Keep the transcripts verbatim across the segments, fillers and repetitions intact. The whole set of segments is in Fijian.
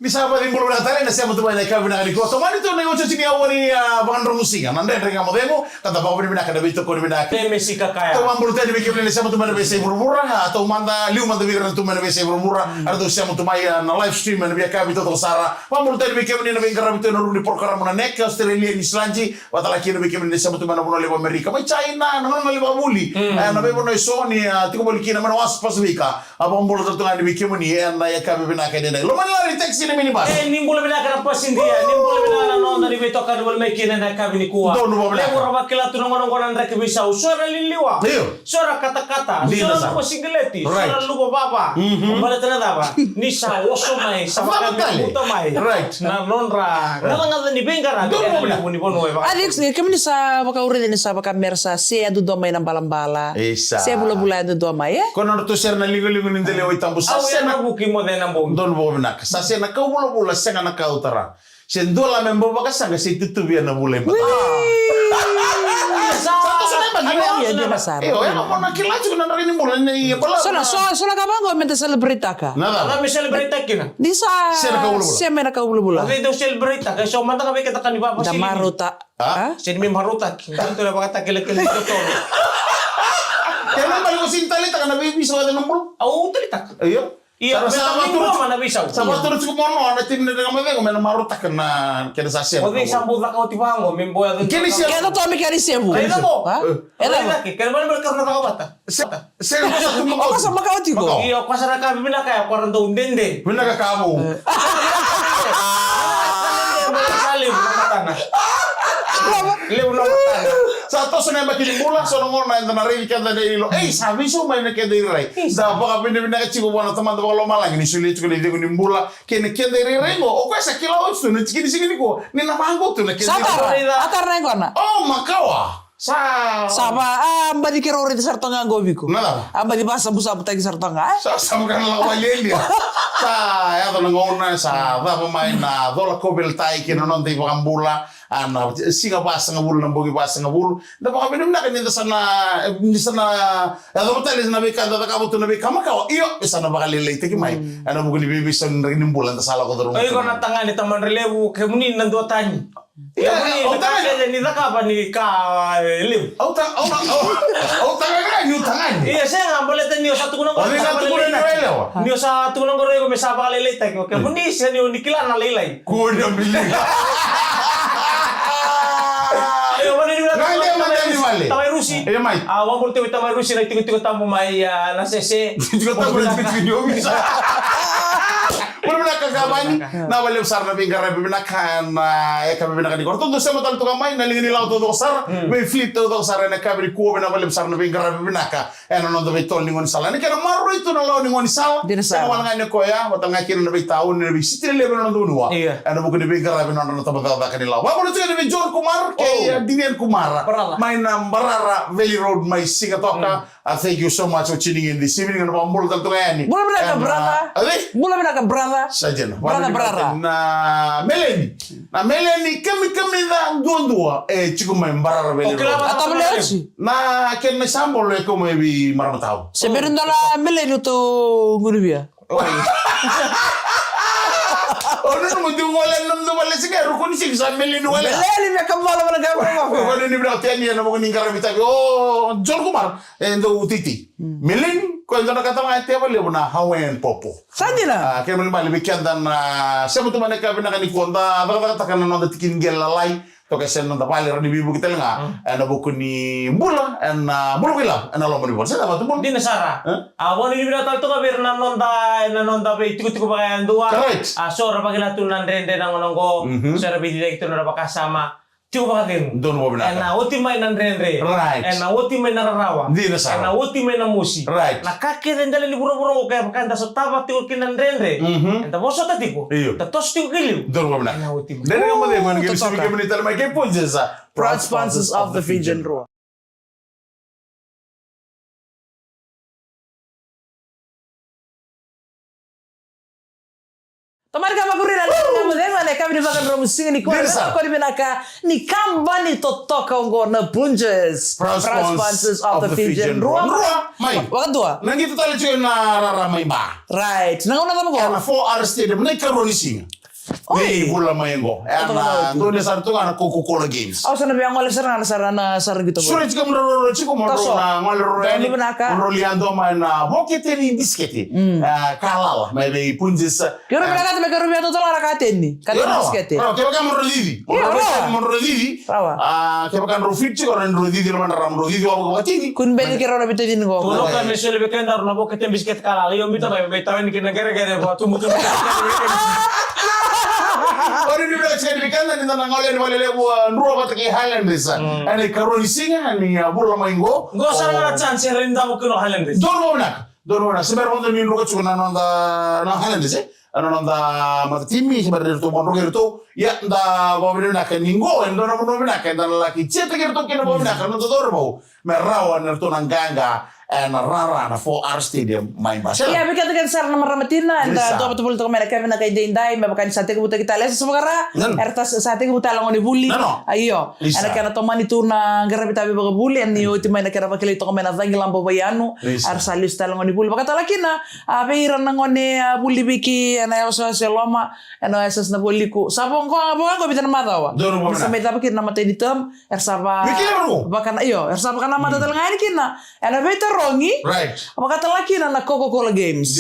Ni sa vakacegu, bula vinaka tale, na sema tu mai na yakavi vinaka nikua. Tomani tu na iotioti ni aua ni, a, vakadromusiga. Na Dredre Ga Mo Cegu, ka da vakavinavinaka na veitokoni vinaka. Te mesika kaya. Tou vakabula tale vei kemuni na sema tu mai na veiyasai vuravura. A, tou mada, liu mada vei ira na tu mai na veiyasai vuravura. Mm. Era tou sema tu mai, a, na live stream ena veiyakavi totoka sara. Vakabula tale vei kemuni na veiqaravi tu ena rumu ni porokaramu na Neck, Australia, Niusiladi. Vata tale kina vei kemuni na sema tu mai na vanua levu Amerika. Mai China, na gauna levu vakavuli. Mm. E, na veivanua eso ni, a, tiko voli kina mai na Wasa Pasifika. A, vakabula tale tu ga yani vei kemuni ena yakavi vinaka edaidai. Loma ni lori, taxi, ni minibus. E, ni bula vinaka na pasidia, ni bula vinaka na noda ni veitokani voli mai kina ena yakavi nikua. Donu vakavinavinaka. Levu ra vakila tu na gauna qo na draki veisau. So era liliwa. Io. So era katakata. Dina sara. So era luvasiqileti. Right. So era luvavava. Mhm. Baleta na cava? Ni sa oso mai, sa vakamemuta mai. Right. Na nodra gacagaca ni veiqaravi. Donu vakavinavinaka. Levu ni vanua e vaka. A, Alex, kemuni sa vakauraici ni sa vaka me ra sa se yadudua mai na balabala. Isa. Se vulavula yadudua mai, e? Ko na nodratou sere na ligoligo ni dela i Waitabu. Sa sena vuki mo cena bogi. Donu vakavinaka. Sa sena kau vulavula, sega na kau tara. Se dua la me bau vakasaqa, se tutuvi ena vula i mataka. Wee! Sa toso na yabaki. Io, io, io, mo na kila tiko na draki ni bula, ni bula. So na, so, so na ka vaqo me da celebrate-taka. Na cava? Na me celebrate-taka kina. Ni sa sena kau vulavula. Se me na kau vulavula. O cei dau celebrate-taka, so mada ga vei keda ka ni vava. Da marauta. A? Sega ni me marautaki. Dua tu na vakatakilakila ni totolo. Kena ibalebale ko sega ni taleitaka na veivisa o yaca na bula. Au taleitaka. Io. Io, sa me sa sa vakaturu tiko, na veisau. Sa vakaturu tiko mo na timi ni Dredre Ga Mo Cegu me na marautaka na kena sa sema. O cei sa bau caka oti vaqo, me bau yaco. Kena i sevu. Kena tomi kena i sevu. Kena i sevu. A? E cava? Kena ibalebale ka ra na caka vata. Se, se, o koya sa tu Makau. O koya sa Makau tiko. Makau. Io, o koya sa na ka vinaka ya, o koya ra dau dede. Vinaka ka vou. E. Sa levu na matana. Levu na matana. Sa toso na yabaki ni bula, so na gauna eda na raici keda na ilo. Ei, sa veisau mai na keda irairai. Isa. Da vakavinavinaka tiko vua na Tamada Vakalomalagi ni solia tiko na icegu ni bula kei na keda irairai qo. O koya sa kila oti tu na tiki ni siga nikua ni na vaqo tu na keda irairai. Sa tara, a tara na yaqona. O, makawa. Sa. Sa va, a, baci keirau raica sara toka ga qo vei iko. Na cava? A, baci vasabusabutaki sara toka ga, e? Sa, sa vaka na lako lialia. Sa yaco na gauna, sa cava mai na cola kauveilatai kei na noda iVakabula. A, na siga vasagavulu, na bogi vasagavulu. Da vakavinavinaka ni da sa na, ni sa na yacova tale na veika da cakava tu na veika makawa. Io, e sa na vakalailaitaki mai. Mm. Ena vuku ni veiveisau ni draki ni bula, da sa lako curuma. O iko na tagane, tamani levu, kemuni na duatani. Ia, kemuni au na tagane. Ka kece ni cakava ni ka, e, levu. Au ta-, au, au, au tagane, ni tagane. Ia, sega, baleta ni o sa tukuna qori. O ni sa tukuna na yalewa. Ni o sa tukuna qori o iko me sa vakalailaitaki. O kemuni, sega ni o ni kila na lailai. Kua ni o biliga. Io, vale ni vale. Tamai Rusi. Io, mai. A, vakabula tiko vei Tamai Rusi na itikotiko tabu mai, a, Nasese. Tiko tabu na itikotiko ni ovisa. Bula vinaka Kavani. Na vakalevu sara na veiqaravi vinaka, na yakavi vinaka nikua. Ratou dau sema tale toka mai na liga ni lawa taucoko sara. Mm. Vei Fleet taucoko sara ena yakavi nikua, vinaka vakalevu sara na veiqaravi vinaka. Ena noda veitolo ni gaunisala. Ena kena maroroi tu na lawa ni gaunisala. Dina sara. Sega wale ga ni koya, vata ga kina na veitauni, na veisiti lelevu ena noda vanua. Io. Ena vuku ni veiqaravi nodra na tabacakacaka ni lawa. Vakabula tiko yani vei John Kumar, kei, oh, a, Dinian Kumar. Brother. Mai na Barara Valley Road, mai Sigatoka. Mm. A, thank you so much for tuning in this evening. Ena vakabula tale toka yani. Bula vinaka, brother. A, a, bula vinaka, brother. Sa dina. Brother, brother. Na Meleni. Na Meleni kamikamica duadua e tiko mai Barara Valley Road. O kila vata. A tavale oti. Na kena isabolo e kau mai vei marama tau. Se bera ni dua na Meleni o tou guruvia. O nunu mo dua gole na dua vale sika e ruku ni sika sa Meleni wale. Meleni me kamala vale kamala. O nunu ni vina teni na mo ni qaravi tavi. O John Kumar e dau titi. Mm. Meleni ko e dua na ka tama e teva levu na Hawaiian popo. Sa dina. A, kena ibalebale vei keda na sema tu mai na yakavi vinaka nikua da cakacakataka na noda tiki ni qele lalai. Toka e sega na noda vale, rawa ni veivuke tale ga. Mm. Ena vuku ni bula, ena bula ko i lavo, ena loma ni bula. Sa cava tu bula? Dina sara. E? A, vakanuinui vinaka tale toka vei ira na noda, ena noda veitikotiko vakayadua. Correct. A, so ra vakila tu na dredre na gauna oqo. Mhm. So ra veiciciyaki tu na nodra vakasama. Tiko vakacegu. Donu vakavinaka. Ena oti mai na dredre. Right. Ena oti mai na rarawa. Dina sara. Ena oti mai na mosi. Right. Na ka kece e dela ni vuravura oqo, kevaka eda sotava tiko kina na dredre. Mhm. Eda vosota tiko. Io. Da toso tiko ki liu. Donu vakavinaka. Ena oti mai. Dredre Ga Mo Cegu, ena qai veisau vei kemuni tale mai kei Points, proud sponsors of the Fijian Drua. Marika Makurina, na Marika Makurina, na kabini vakadromu siga ni kua, Disa. Kua ni vinaka, ni kaba ni totoka oqo na Punjas. Proud sponsors of the Fijian Drua. Mai. Vakadua. Na qito tale tiko na rara mai ba. Right. Na gauna cava qo? Na four R Stadium, na ikarua ni siga. Oi. Ni vula mai qo. Ena dua ni sara tu ga na Coca-Cola Games. Au sa na via gole sara ga na sara na sara qito. Sure tiko mo roro tiko mo roro na gole roro yani. Mo roro liadoma na vokete ni bisikete. Kalala, mai vei Punjas. Kero vinaka me kero via totolo na kateni. Kateni bisikete. Kero kevaka mo roro cici. Mo roro cici. Rawa. Kevaka mo roro fiti, kero mo roro cici, mo roro cici, wa mo roro cici. Kun beni kero na vita cici qo. Tono ka me sele vekenda na vokete bisikete kalala. Io bita mai me tawani kina geregere vua tumutumu. Ori ni vekenda ni na ngole ni vale levu drua vata kei Highlanders. Ena ikarua ni siga ni vula mai qo. Qo sara na chance era ni damu kina Highlanders. Donu vinaka. Donu vinaka. Sibera vata ni druka tiko na noda na Highlanders e. Ena noda matatimi, se bera ni ratou vakadrokai iratou. Ia, da vakavinavinaka ni qo, e dua na vanua vinaka, eda na laki cheer-taki iratou kina vakavinaka, na noda cauravou. Me rawa ni ratou na qaqa, ena rara na four R Stadium, mai Basel. Ia, vei keda kece sara na marama tina, eda dua vata voli toka mai na kevin na kai daidai, me vaka ni sa tekivutaki tale, sa sa vakara, era ta sa tekivutaki tale na gone vuli. Io, ena kena tomani tu na qaravi tavi vakavuli, ena oti mai na kena vakilai toka mai na cagilaba vaianu, era sa lesu tale na gone vuli. Vakatala kina, A vei ira na gone a vuli viki ena yasayasa e loma, ena yasayasa na voliku. Sa voqo, voqo vica na macawa. Sa mai cava kina na matai ni term, era sa va vakana, io, era sa vakanamata tale ga yani kina. Ena veitarogi, vakatala kina na Coca-Cola Games.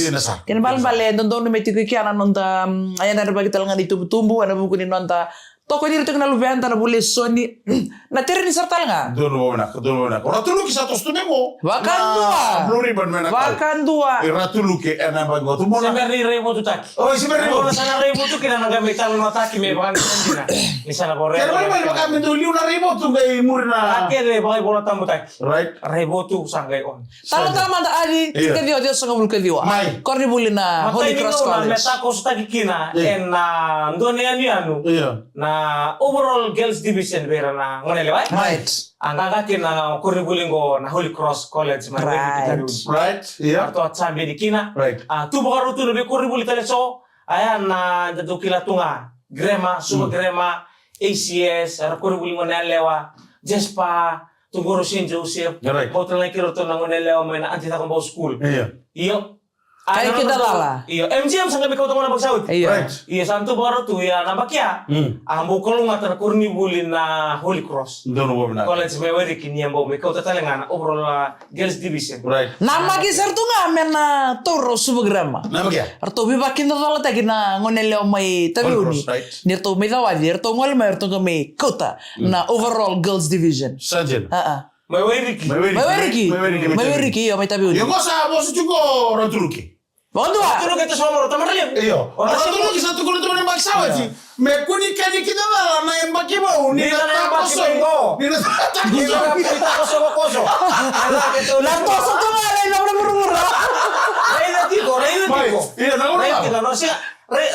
Kena balebale e dodonu me tiko i kea na noda, a yadra vaki tale ga ni tubutubu, ena vuku ni noda Tokoni ira tiko na luveda na vuli e soni. Na tere ni sara tale ga. Donu vinaka, donu vinaka. O Ratuluki sa toso tu me mo. Vakadua. Blue ribbon me na kau. Vakadua. E Ratuluki e na bagi o tu mo na. Siberi rai votutaki. Oi, siberi rai votu. Sa na rai votu kina na ga me talo na taki me vaka na dina. Ni sa na vore. Kere mai mai vaka me dou liu na rai votu qai muri na. A kere vaka i vola tabutaki. Right. Rai votu sa qai on. Talo tale mada Adi, io. Ka ciwa, ciwa sagavulu ka ciwa. Mai. Koronivuli na Holy Cross College. Me takosotaki kina ena dua na yanuyanu na overall girls division vei ira na gone yalewa. Right. A qaqa kina na koronivuli qo na Holy Cross College mai Wellington. Right, io. Ratou a champion kina. Right. A tu vakarau tu na veikoronivuli tale so, a ya na datou kila tu ga. Grammar, Suva Grammar, A C S, era koronivuli gone yalewa, Jasper, Tugoro Saint Joseph, bau tale ga kina ratou na gone yalewa mai na Aunty Cakobau School. Io. Io. Kai Kidacala. Io, M G M sa qai mai kauta gona baki sa oti. Io. Right. Io, sa tu vakarau tu, ia na baki ya. A bau kalougata na koronivuli na Holy Cross. Donu vakavinaka. College mai Wairiki ni a bau mai kauta tale ga na overall, a, girls division. Right. Namaki sara tu ga me na taura o Suva Grammar. Namaki ya. Ratou veivakakidacalataki na gone yalewa mai Taveuni. Holy Cross, right. Ni ratou mai cawaci, ratou gole mai, ratou qai mai kauta na overall girls division. Sa dina. A, a. Mai Wairiki. Mai Wairiki. Mai Wairiki. Mai Wairiki, io, mai Taveuni. Io, qo sa vosa tiko o Ratuluki. Vakadua. Ratuluki e toso mai o Tamadra Levu. Io. O Ratuluki sa tukuna tu mai na yabaki sa oti. Me kua ni kani kidacala na yabaki vou ni na takoso. Ni na takoso. Ni na takoso koso. Na toso tu ga na ina vuravura. Raica tiko, raica tiko. Io, na vuravura. Raica tiko, na sega,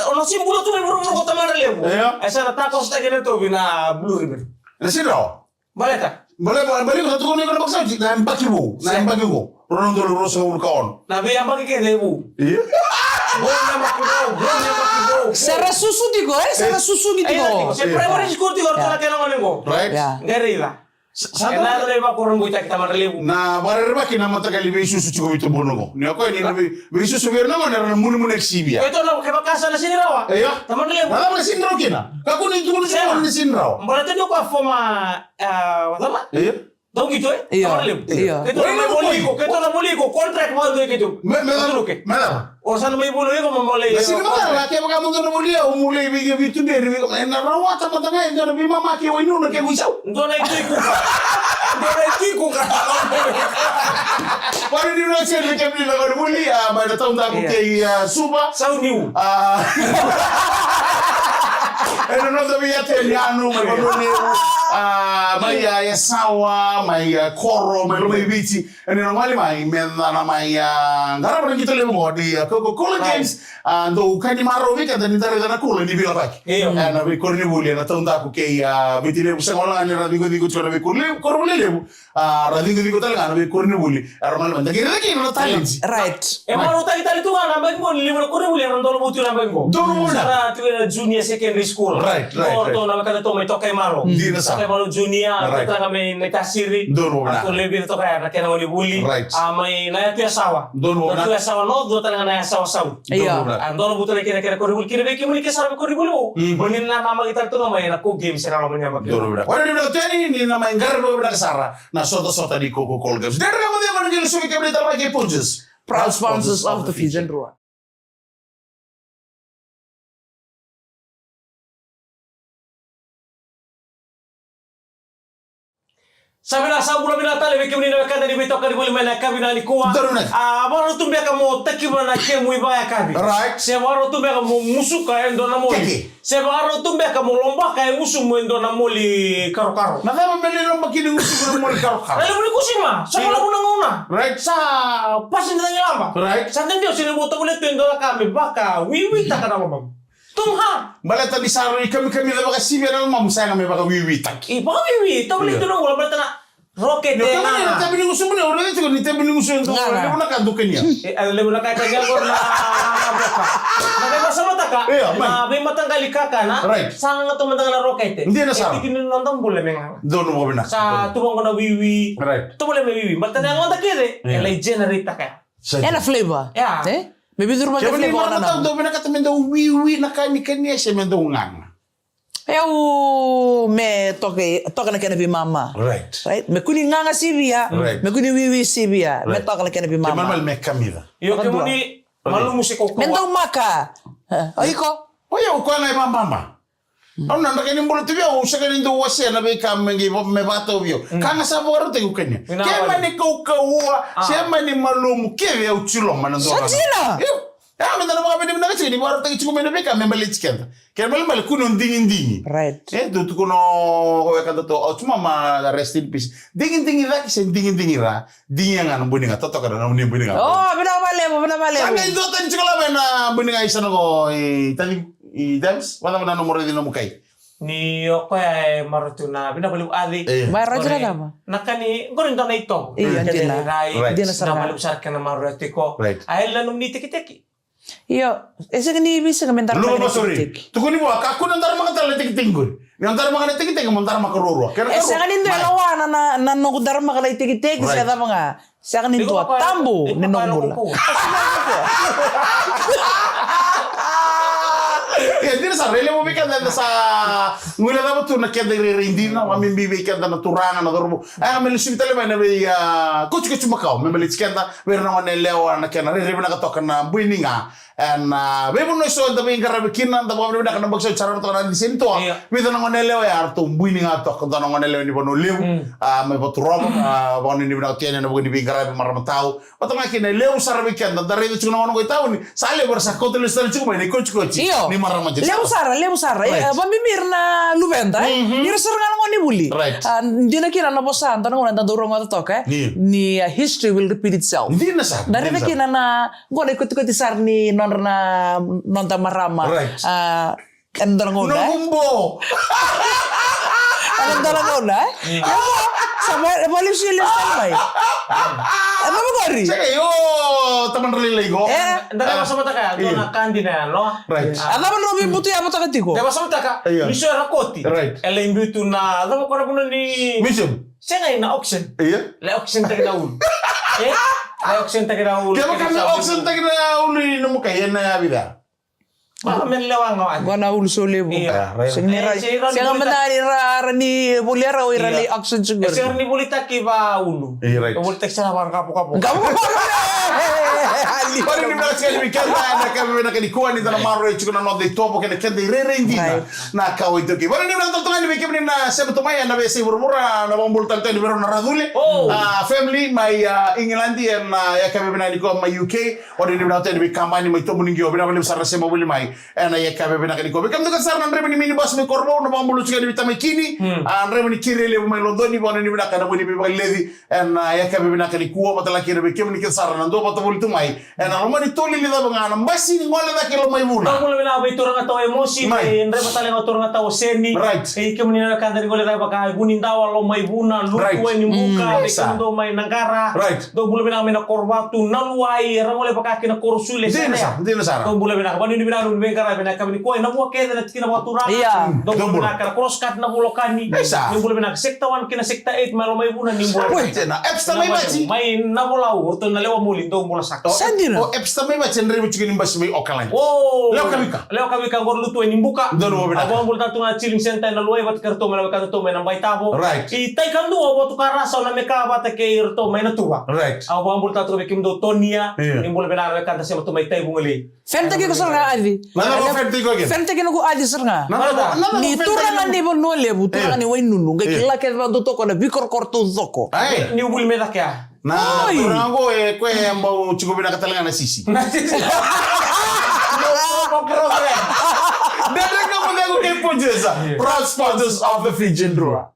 o na sega bula tu mai vuravura ko Tamadra Levu. Io. E sa na takosotaki na tovi na Blue Ribbon. Na sega. Baleta. Baleta, baleta sa tukuna iko na yabaki sa oti, na yabaki vou, na yabaki vou. Rua na udolu ruasagavulu ka ono. Na veiyabaki kece e vou. Io. Vou na yabaki vou, vou na yabaki vou. Sa ra susu tiko, e? Sa ra susugi tiko. Se primary school tiko, ratou na kena gone qo. Right. Qai raica. Sa, sa e na yacana e vakarorogoitaki Tamadra Levu. Na vakarerevaki na mataqali veisusu tiko vei Tabono qo. Ni o koya ni na vei, veisusu vei ira na gone era na munemuneki sivia. Keitou na kevaka sa na sega ni rawa. Io. Tamadra Levu. Na cava na sega ni rawa kina? Kakua ni tukuna tiko na sega ni rawa. Baleta ni o koya former, a, cava? Io. Dauqito, e? Io. Tamadra Levu. Io. Keitou na voli iko, keitou na voli iko, contract vakadua keitou. Me, me cava? Me cava? O sa na mai voli iko mo voli. Na sega ni vakayaga, kevaka mo dou na voli au, mo lai vei, veituberi, vei, e na rawata mada ga e dua na veimama ke wainuna ke guisau. Dua na itui kuka. Dua na itui kuka. Vale ni na sega ni kemuni na vale voli, a, mai na taudaku kei, a, Suva. Sauniu. A. E na noda vei ate ni anu, mai vanua ni. A, mai a Yasawa, mai a Koro, mai Lomaiviti. Ena gole mai me na mai a qarava na qito levu qo ni a Coca-Cola Games. A, dou kani marau vei keda ni da raica na kula ni veilavaki. Io. Ena veikoronivuli ena taudaku kei a Viti Levu, sega wale ga ni ra cigociko tiko na veikoronivuli levu. A, ra cigociko tale ga na veikoronivuli. Era gole mai da qai raica kina na talent. Right. E marautaki tale tu ga na yabaki qo ni levu na koronivuli era dolo vou tu na yabaki qo. Dolo vou na. Sa ra tu ena junior secondary school. Right, right, right. Dolo na wekada tu mai toka i maro. Dina sa. Toka i maro junior, right. Toka mai na tasiri. Dolo vou na. A tu levu toka ya na kena wali vuli. Right. A mai na ya tu Yasawa. Dolo vou na. Tu Yasawa North, dua tale ga na Yasawa South. Io. Dolo vou na. A dolo vou tale kina kena koronivuli kina vei kemuni ke sara vei koronivuli vou. Mm. Mo ni na namaki tale tu ga mai na ko game se na loma ni yabaki. Dolo vou na. Wana ni na teni ni na mai qaravi vinaka sara. Na sotasota ni Coca-Cola Games. Dredre ga mo cegu na qele suvi kemuni tale mai kei Punjas. Proud sponsors of the Fijian Drua. Sa vinaka, sa bula vinaka tale vei kemuni na wekada ni veitokani voli mai na yakavi nikua. Donu vinaka. A, vakarau tu beka mo takiva na kemu ivakayakavi. Right. Se vakarau tu beka mo musuka e dua na moli. Keke. Se vakarau tu beka mo lobaka e gusumu e dua na moli karokaro. Na cava me lai lobaki ni gusumu na moli karokaro? Na levu ni kusima, sa balavu na gauna. Right. Sa pasi na cagilaba. Right. Sa dede o sini mo tovolea tu e dua na ka me vakawiwitaka na lomamu. Tum ha. Baleta ni sa rui kamikamica vakasivia na lomamu, sa yaga me vakawiwitaki. E vakawiwi, tovolea tu na gula baleta na Rokete. Io, kemuni na tabi ni gusu muni, au raica tiko ni tabi ni gusu e dua, levu na ka dukania. E, e, levu na ka e kania qori na boka. Na veivasamataka, na veimataqali kakana, sa gaga tu mada ga na rokete. Dina sara. E tiki ni noda bula me gaga. Donu vakavinaka. Sa tu vaqo na wiwi. Right. Tu vale me wiwi. Baleta na yagoda kece, e lai generate taka ya. Ena flavor. Ya. E? Me vica rua na flavor. Kemuni na ka dau vinakata me dau wiwi na ka ni kania se me dau gaga. E au me toka, toka na kena veimama. Right. Right? Me kua ni gaga sivia, me kua ni wiwi sivia, me toka na kena veimama. Ke malumalumu me kamica. Io, kemuni malumu se kaukaua. Me dau maka. O iko? O yau, o koya ga e vababa. Au na draki ni bula tu vei au, au sega ni dau wasea na veika me qai me vatau vei au. Ka ga sa vakarautaki au kania. Ke mani kaukaua, se mani malumu, kece au tiloma na dua ga. Sa dina. Io. E, me da na vakavinavinaka tiko ni vakarautaki tiko mai na veika me baleti keda. Kena ibalebale kua ni o digidigi. Right. E, dau tukuna o wekadatou, o Tuma ma rest in peace. Digidigi cake se digidigi ra. Digia ga na bui ni ga, totoka na nomuni bui ni ga. O, vinaka vakalevu, vinaka vakalevu. Sa qai dua tani tiko lava ena bui ni ga i sana qo i Tani, i James, vacava na nomu raici nomu kai? Ni o koya e marau tu na vinaka vakalevu Aci. Mai raici na cava? Na ka ni, qori dua na itovo. Io, dina. Right. Dina sara. Vinaka vakalevu sara kena marau tiko. Right. A yali na nomuni tekiteki. Io, e sega ni veisega me daramaka na tekiteki. Tukuni vua, kakua ni daramaka tale na tekiteki qori. Ni o daramaka na tekiteki, mo daramaka ruarua. Kena karua. E sega ni dua e lawana na, na noqu daramaka na itekiteki, se cava ga. Sega ni dua, tabu ni noqu bula. Ia, dina sara, e levu vei keda eda sa guilecava tu na keda irairai dina, vakabibi vei keda na turaga, na cauravou. A, me lesuvi tale mai na vei, a, kocikoci makawa, me baleti keda, vei ira na gone yalewa, na kena rairai vinaka toka na bui ni ga. Ena, a, veivanua eso eda veiqaravi kina, da vakavinavinaka na baki sa oti sara toka na dise ni toa. Io. Vei ira na gone yalewa ya, ratou bui ni ga toka, dua na gone yalewa ni Vanua Levu, a, mai Vaturova, a, vakanuinui vinaka tu yani ena vuku ni veiqaravi marama tau. Vata ga kina e levu sara vei keda, da raica tiko na gauna qo i tauni, sa levu era sa kauta lesu tale tiko mai na ikocikoci. Io. Ni marama tiko. Levu sara, levu sara. Right. E, vakabibi ira na luveda, e? Mhm. Ira sara ga na gone ni vuli. Right. A, dina kina na vosa, dua na gauna da dau rogoca toka, e? Io. Ni, a, history will repeat itself. Dina sara, dina sara. Da raica kina na, qo na ikotikoti sara ni nodra na, noda marama. Right. A, Ena dua na gauna, e? Noqu bo. Ena dua na gauna, e? Mm. Io, sa va-, valesu e lesu tale mai. E cava qori? Sega, io, tamana lailai qo. E? Da qai vakasamataka ya, dua na ka dina ya, no? Right. A cava na veibutu ya vataka tiko? Da vakasamataka, io, ni so era koti. Right. E lai biu tu na, cava qo na vuna ni museum? Sega, na auction. Io. Lai auction taki na ulu. E? Lai auction taki na ulu. Kevaka me auction taki na ulu i nomu kai, ena yavi cava? Vaka me lewa ga wale. Qo na ulu so levu. Io. Ah, right. Sega ni ra-, sega mada ni ra-, ra ni voli rau, ira lai auction tiko. Sega ni volitaki va ulu. Io, right. Volitaki sara va kapokapo. Kapokapo. Vakanuinui vinaka tiko yani vei keda ena yakavi vinaka nikua, ni da na maroroi tiko na noda itovo kei na keda irairai dina. Right. Na kawa iTaukei. Vakanuinui vinaka tale tu ga yani vei kemuni na sema tu mai ena veiyasai vuravura, na vakabula tale tu yani vei rau na Racule. Oh. A, family mai, a, England ena, a, yakavi vinaka nikua mai U K. Vakanuinui vinaka tu yani vei kabani mai Tobu ni Qio, vinaka vakalevu sara na sema voli mai. Ena yakavi vinaka nikua. Vei kemudou kece sara na draiva ni minibus mai Korovou, na vakabula tiko yani vei Tamaikini. Hmm. A, draiva ni kiri levu mai Lodoni, vakanuinui vinaka na vuni veivakaleci. Ena yakavi vinaka nikua, vata kina vei kemuni kece sara na duavata voli tu mai. Ena loma ni tolu ni cava ga na basi ni gole cake Lomaivuna. Dou bula vinaka vei turaga tau Emosi, mai. Vei draiva tale ga turaga tau Seni. Right. Vei kemuni na wekada ni gole cake vaka Vunidawa, Lomaivuna, Lutu, right. Eni Buka, mm, vei kemudou mai Naqara. Right. Dou bula vinaka mai na Korovatu, Naluwai, era gole vaka kina Korosule, dina sara, dina sara. Dou bula vinaka. Vakanuinui vinaka, veiqaravi ena yakavi nikua, ena vua kece na tikina vakaturaga. Ia. Dou bula vinaka, na crosscut na Volokani. Isa. Ni bula vinaka, sector one kina sector eight, mai Lomaivuna, ni bula vinaka. Oi, tena, Epster mai Vati. Mai Navolau, o ratou na lewa Moli, dou bula saka. O, sa dina. O Epster mai Vati, e draiva tiko ni basi mai Okalagi. O. Lewa Kavika. Lewa Kavika, qori Lutu, eni Buka. Dou bula vinaka. Au vakabula tale tu ga Chilling Center, ena Luwai, vata kei ratou mai na wekada tu mai na Baitavo. Right. I tai kadua, Vatuka Rasa, o na Meka, vata kei ratou mai na Tuva. Right. Au vakabula tale tu ga vei kemudou Tonia. Ia. Ni bula vinaka na wekada sema tu mai Tai Vugalei. Fenitaki iko sara ga Adi. Na cava o fenitaki iko kina? Fenitaki noqu Adi sara ga. Na cava, na cava o fenitaki iko? Ni turaga ni Vanua Levu, turaga ni Wainunu, qai kila kece vakadua toka na veikorokoro taucoko. Ai. Niu vuli me cake ya. Na turaga qo e koya e bau tiko vinaka tale ga na sisi. Na sisi. Dredre Ga Mo Cegu kei Punjas, proud sponsors of the Fijian Drua.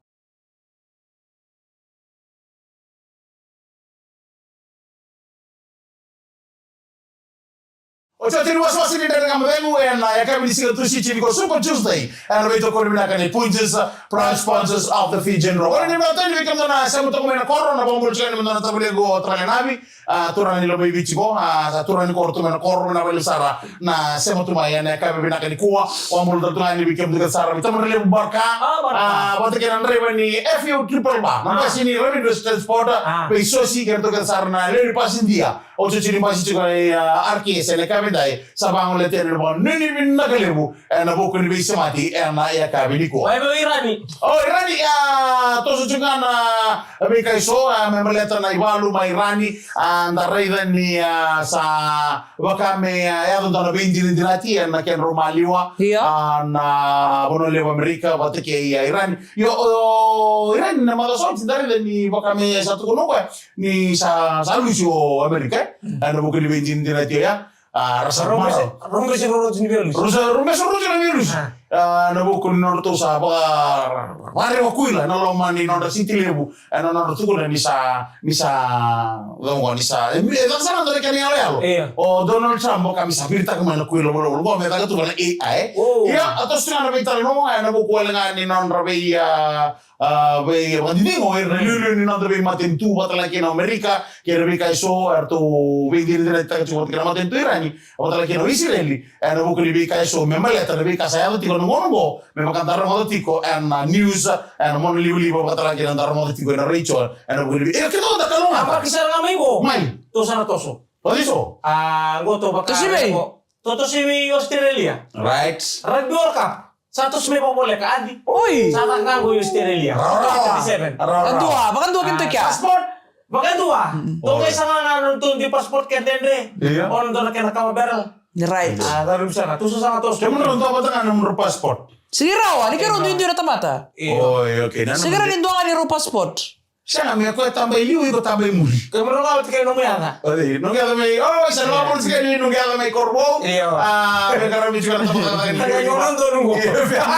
Otioti ni wasewase ni Dredre Ga Mo Cegu ena yakavi ni siga Tusiti, tini ko Suko Tuesday. Ena veitokoni vinaka ni Punjas, proud sponsors of the Fijian Drua. Qori ni matani vei kemudou na sema toka mai na koro, na vakabula tiko yani mada na tavulequ o Tralenavi. A, turaga ni Lomaiviti qo, a, sa turaga ni koro tu mai na koro, na vale sara na sema tu mai ena yakavi vinaka nikua. Vakabula tale tu ga yani vei kemudou kece sara, vei tamana levu Barka. A, Barka. A, vata kei na draiva ni F U triple bar. Na basi ni Ravindra Transport, vei Sosi kei ratou kece sara na lewe ni pasidia. Otioti ni basi tiko na, a, R K S ena yakavi dai. Sa vagolea tale na vakanuinui vinaka levu ena vuku ni veisemati ena yakavi nikua. Mai vei Irani. O Irani, a, toso tiko ga na veika eso, a, me baleta na ivalu mai Irani, a, da raica ni, a, sa vaka me, a, yaco dua na veidinadinati ena kedrau maliwa, ia, a, na Vanua Levu Amerika vata kei, a, Irani. Io, o Irani na macawa sa oti da raica ni vaka me sa tukuna o koya ni sa, sa lusi o Amerika, e, ena vuku ni veidinadinati oya. A, ra sa rau mai, rau mai se rau rau tini vei lusi. Rau sa, rau mai se rau tini vei lusi. A, na vuku ni nodratou sa vaka, vakaraica o Kuila ena loma ni nodra siti levu, ena nodra tukuna ni sa, ni sa, vaqo, ni sa, e, e caka sara na nodra kena iyaloyalo. Ia. O Donald Trump, o ka me sa viritaka mai na Kuila, vaqo, vaqo, me caka tu vaka na A I. O. Ia, a toso tu ga na veitalanoa, ena vuku wale ga ni nodra vei, a, a, vei, vakadidike o ira na iliuliu ni noda veimatanitu, vata tale kina o Amerika, kei ira veika eso, eratou veidinadinataka tiko vata kei na matanitu Irani, vata tale kina o Isireli, ena vuku ni veika eso, me baleta na veika sa yaco tiko ena gauna oqo, me vaka da rogoca tiko ena news, ena monalivaliva, vata tale kina da rogoca tiko ena retio, ena vuku ni veika, e, keitou da kalougata. A, vaka sara ga mai qo. Mai. Toso na toso. O, toso. A, qo tou vaka. Toso mai. Qo. Tou toso mai Australia. Right. Rugby World Cup. Sa toso mai vakavoleka, Adi. Oi. Sa caka ga qo i Australia. Rawa, rawa. Twenty-seven. Rawa, rawa. Vakadua, vakadua kina toka. A, passport. Vakadua. Mm. Tou qai saga ga na nodatou dui passport ke dredre. Ia. O na dua na kena kava barrel. Right. A, cava veimusaka. Tou sa saga toso. Kemudrau dua vata ga na nomudrau passport. Sega ni rawa, ni keirau duidui na tamata. Io. Oi, okay. Sega ni dua ga ni rau passport. Sega, me koya taba i liu, iko taba i muri. Kemudrau ga vata kei nomu yaca. O cei, noqu yaca mai, o, sa vakabula tiko yani vei noqu yaca mai Korovou. Io. A, me qaravi tiko na tamata. Io, noqu yaca.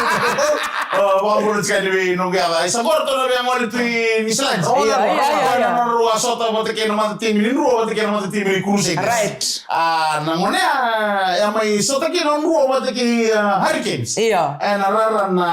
O, vakabula tiko yani vei noqu yaca. Isa qo ratou na via gole tu i Niu Siladi. Io, io, io, io. Na nodrau a sota vata kei na matatimi ni Drua, vata kei na matatimi ni Crusaders. Right. A, na gone ya, e a mai sota kina o Drua vata kei, a, Hurricanes. Io. E na rara na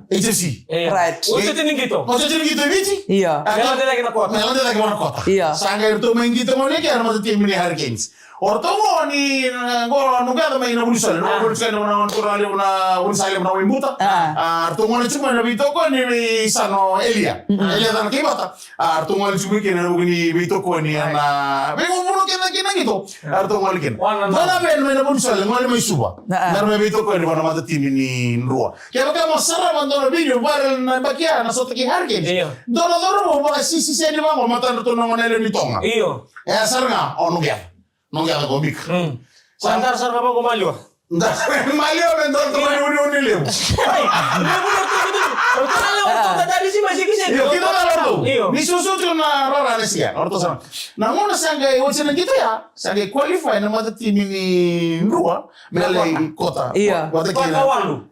H F C. Io. Right. O Tete ni Qito. O Tete ni Qito i Viti. Io. A, me lade cake na kota. Me lade cake na kota. Io. Sa qai ratou mai qito gone ke na matatimi ni Hurricanes. O ratou qo ni, e, qo noqu yaca mai na Vunisale. Na Vunisale na, na, na, na Vunisale na Waibuta. A. A, ratou gole tiko mai na veitokoni vei Sano Elia. Mm. Elia Cana Keivata. A, ratou gole tiko mai kina na vuku ni veitokoni, a, na veivanua kece kina qito. A, ratou gole kina. Dua na veni mai na Vunisale, gole mai Suva. A. Na ra mai veitokoni vua na matatimi ni Drua. Kevaka mo sarava dua na video viral na yabaki ya, na sota kei Hurricanes. Io. Dua na cauravou vakasisiseni vaqo, matadratou na gone yalewa ni Toga. Io. E a sara ga, o noqu yaca. Noqu yaca ko Mika. Mm. Sa qara sara ga vaqo maliwa. Da, mali o me dua toko ni uni uni levu. Levu na tukutuku. O tala o toka tali si mai sikisiki. Io, kita tala tu. Io. Ni susu tu na rara na sia. Orto sana. Na gauna sa qai, oti na qito ya, sa qai qualify na mata timi ni Drua me lai kota. Io. Vata kei,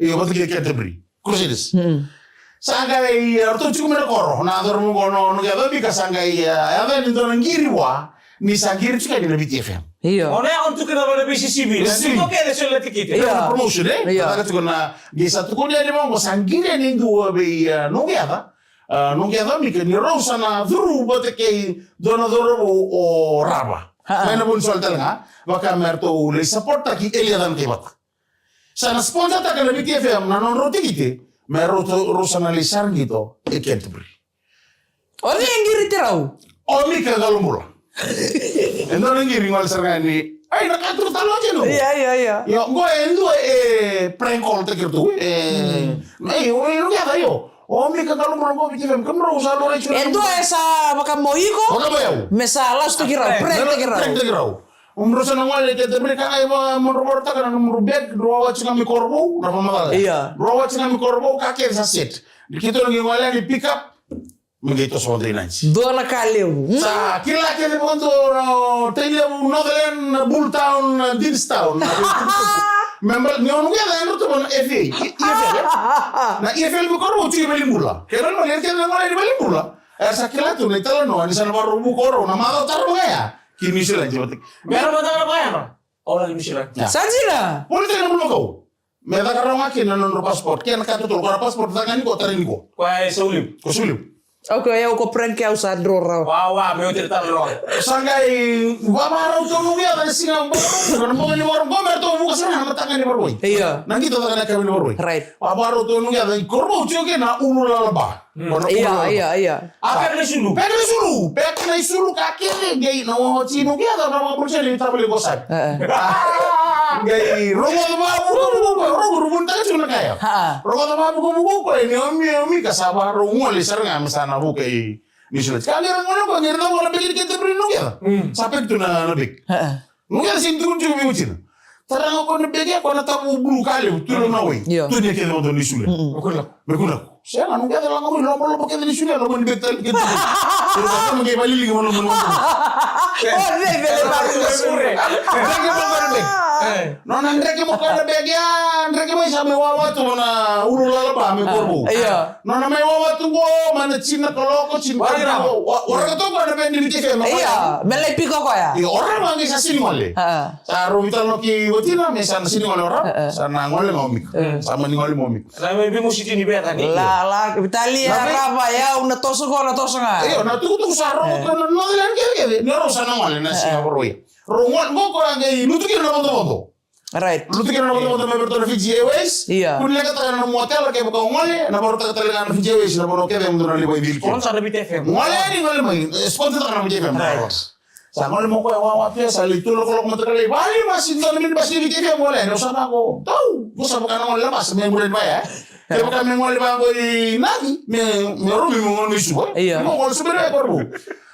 io, vata kei Canterbury Crusaders. Sa qai, e, ratou tiko mai na koro, na cauravou qo, na, na qai cabi ka sa qai, e, yaco ni dua na qiri vua, ni sa qiri tiko yani na Viti F M. Io. O na yaco tu kina vale na V C C V, na tiko kece soli na tikiti. Io. Na promotion, e? Io. Na caka tiko na, qai sa tukuni yani vaqo, sa qiri yani dua vei, e, noqu yaca. E, noqu yaca Mika, ni rau sa na curu vata kei dua na cauravou o Rava. Ha. Mai na Vunisole tale ga, vaka me ratou lai supporttaki Elia Cana kei vata. Sa na sponsortaka na Viti F M na nodrau tikiti, me rau, rau sa na lai sara qito e Canterbury. O cei e qiriti rau? O Mika Qalobula. E dua na qiri gole sara ga ni, ai, na ka tu talo kina. Ia, ia, ia. Io, qo e dua e prank call taki ratou, e, ai, o, o, o, io. O Mika Qalobula qo Viti F M, kemudrau sa dua, e dua e sa vakamau iko. Vakamau au. Me sa lasu taki rau, prank taki rau. Prank taki rau. O drau sa na gole kei Canterbury, ka qai vakamau, drau vakarautaka na nomudrau bag, drau wawa tiko ga mai Korovou, na vakamacala. Ia. Drau wawa tiko ga mai Korovou, ka kece sa set. Ni keitou na qai gole yani pick up, me qai toso vakadua i Nadi. Dua na ka levu. Sa kila kece vakadua, Tailevu, Northland, Bull Town, Deanstown. Member, ni o noqu yaca e ratou na F A, E F L, e? Na E F L mai Korovou tiko i Valenibula. Kei rau na gole kece na gole i Valenibula. E sa kila tu na italanoa ni sa na vakarau vuka o rau na macawa tarava ga ya ki New Zealand, vata kei. Mera vata na vayana. Au na New Zealand. Sa dina. Voli tale na bula kau. Me caka rawa ga kina na nodra passport. Kena ka totolo, ko na passport caka ni ko, tara ni ko. Ko e sauliu. Ko sauliu. Okay, au ko prank au sa dro rawa. Wa, wa, me oti tara rawa. Sa qai vavarau tu noqu yaca na siga, ko na boka ni voro, ko me ratou vuka sara na mataka ni Vakarauwai. Io. Na qito caka na yakavi ni Vakarauwai. Right. Vavarau tu noqu yaca, i Korovou tiko kina Ululalaba. Ia, ia, ia. A, peka na isulu. Peka na isulu. Peka na isulu ka kece, qai na oti noqu yaca na vakapolisi ni tavale ko savi. Qai rogoca vakavukavuka, rogo, rogo, rogo, taka tiko na kaya. Rogoca vakavukavuka, ni omi, omi ka sa vakarau gole sara ga me sa na vuka i New Zealand. Ka qai ra gole ko, qai ra gole beki ni kete bri noqu yaca. Sa peki tu na, na beki. Noqu yaca sega ni tukuni tiko vei watina. Tara ga ko na beki ya, ko na tavu bulu ka levu, tu na wai. Io. Tu ni kece mo dua ni sule. Me kuna. Me kuna ko. Sega, noqu yaca lako mai, lomalomo kece ni sule, loma ni beki tale kece. Tara ga mo qai valiligi mo loma ni wai. O, vei, vei, vei, vei. Dreke mo ko na beki. Nona dreke mo ko na beki ya, dreke mai sa me wawa tu na Ululalaba me Korovou. Io. Nona mai wawa tu qo, mai na tini na kaloko, tini na kaloko. Wa, waraka tu qo na veni ni Viti F M. Ia, me lai piko koya. Io, o Rava qai sa sini gole. Sa rovi tale noqu watina, me sa na sini gole o Rava. Sa na gole ga o Mika. Sa mani gole mo Mika. Sa mai bimu sitini beka ni. La, la, Vitalia, Rava, yau, na toso qo, na toso ga. Io, na tukutuku sa rogo tu na Northland kevekeve. Ni rau sa na gole, na siga Vakarauwai. Rau gole, qo ko qai lutu kina na vodovodo. Right. Lutu kina na vodovodo mai vei ratou na Fiji Airways. Ia. Kua ni lekataka na nomu otela kevaka o gole, na vakarautaka tale ga na Fiji Airways, na vanua kece e dodonu na lai vakaicili kina. Sponsor na Viti F M. Gole yani, gole mai, e, sponsor taka na Viti F M. Right. Sa gole mai o koya wawa tu ya, sa lai tolu na kaloko mataka lailai. Vale, ma sega ni dua na minibus ni Viti F M gole yani, au sa vaqo. Tau, ko sa vaka na gole la bus, me gole ni vaya, e. Kevaka me gole vaqo i Nadi, me, me rumi me gole mai Suva, e. Ia. Mo gole Suva, e, Korovou.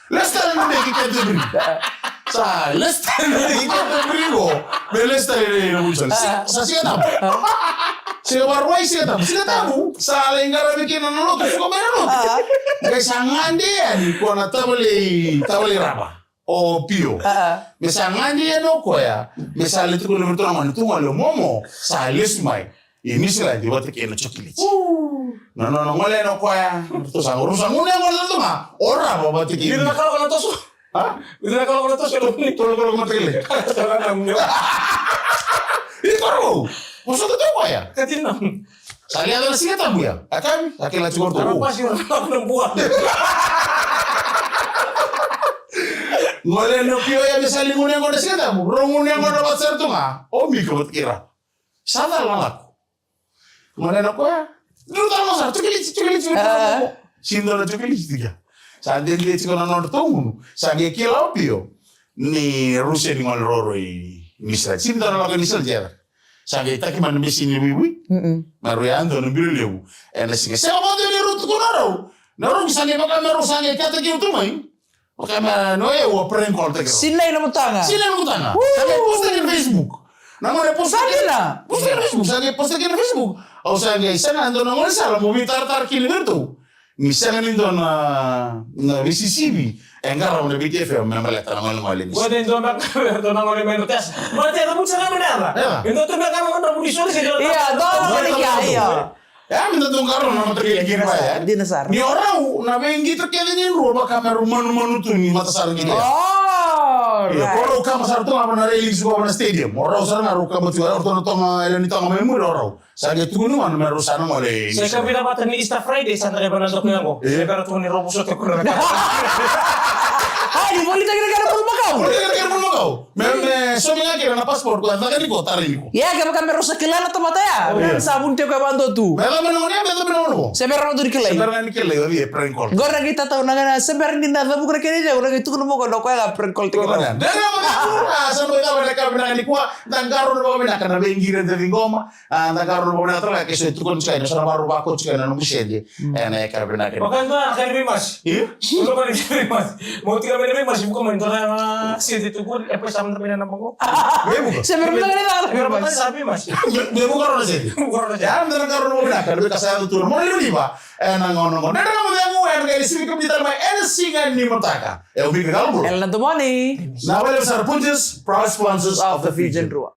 Lesu tale na beki ki Canterbury. Sa lesu tale na beki ki Canterbury qo. Me lesu tale na, na Wilson. Sa, sa Siga Tabu. Siga Vakarauwai, Siga Tabu. Siga Tabu. Sa lai qaravi kina na lotu, suka mai na lotu. Qai sa gade yani ko na tavale, tavale Rava. O Pio. Me sa gade yani o koya. Me sa lai tukuna vei ratou na gone, tu gole momo. Sa lesu mai i Niusiladi vata kei na chocolate. Na, na, na gole na koya, ratou sa, ratou sa gunu yaqona tu ga, o Rava vata kei. Vica na kaloko na toso? A? Vica na kaloko na toso? Tolu na kaloko mataka lailai. I Korovou. Ko sota tu koya. Katina. Sa lai yaco na Siga Tabu ya. A kavi, sa kila tiko ratou. Ara pasi o Rava na bua. Gole na Pio ya me sa lai gunu yaqona Siga Tabu. Rau gunu yaqona vata sara tu ga. O Mika vata kei Rava. Sa cala na lako. Gole na koya. Dru tale ga sara, chocolate, chocolate, chocolate. Sega ni dua na chocolate tiko ya. Sa dede tiko na nodratou gunu. Sa qai kila o Pio ni rau sega ni gole roro i Niusiladi. Sega ni dua na lako i Niusiladi e yaco. Sa qai taki mai na misini vuivui. Na rau yadua na bilo levu. Ena siga. Sega vakadua ni rau tukuna rau. Na rau sa qai vaka me rau sa qai kata kina tu mai. Vaka me no e ua prank call taki rau. Sinai na mataga. Sinai na mataga. Sa qai post taki na Facebook. Na gone posta kina. Posta kina na Facebook, sa qai posta kina na Facebook. Au sa qai sega e dua na gone sala mo veitaratara kina vei ratou. Ni sega ni dua na, na veisisivi e qarava na Viti F M me baleta na gone gole ni. Gone dua me qarava, dua na gone me na tesa. Ma te na mucha na me nada. Ia. Dua tu me qarava na mucha ni sori se. Ia, dua na gone ia, ia. Ia, me dua tu qarava na mata kei kiri ba ya. Dina sara. Ni o rau na veiqito kece ni rua vaka me rau manumanu tu ni mata sara ni kiri. Oh, ia, right. Ko rau kama sara tu ga na railing suka na stadium. O rau sara ga rau kama tu, o rau tu na toga, ele ni toga mai muri o rau. Sa qai tukuni gona me rau sa na gole. Sa ka vina vata ni Easter Friday sa na qai vana doko yago. E. Sa bera tukuni rau vuso te kuna na ka. Ai, ni volitaki na kena bulumakau. Volitaki na kena bulumakau. Me, me somi ga kina na passport ko, caka ni ko, tara ni ko. Ia, kevaka me rau sa kila na tamata ya. Oh, yeah. Sa vuni tiko e vadua tu. Me caka me na gone, me caka me na gone ko. Se bera tu ni kilai. Se bera ni kilai, o via prank call. Qori na qai tatau na gana, se bera ni na cavuka na kena icegu, na qai tukuna mo ko na koya ga prank call tiko. Dera mo dera, a, sa no cava na ka vinaka ni kua, da qaro na vakavinaka na veiqiri da ciqoma. A, da qaro na vakavinaka tale ga ke so e tukuni tiko ena so na vakarau vakoti tiko ena nomu sede. Mm. Ena yakavi vinaka. Vakadua na kari veimasi. Io? Io, kari veimasi. Mo tika mai na veimasi, vuka mai dua na sede tukuni, e pai sa mada mai na naba qo. Veivuka? Se bera mada ga na veimasi. Sa veimasi. Veivuka rau na sede. Veivuka rau na sede. Ya, da qaro na vakavinaka, na veika sa yaco tu na mo liuliva. Ena gauna qo. Na drama vei au, ena qai sivika mada tale mai, ena siga ni mataka. E au Vika Kalabula. Ela na Domoni. Na wale sara Punjas, proud sponsors of the Fijian Drua.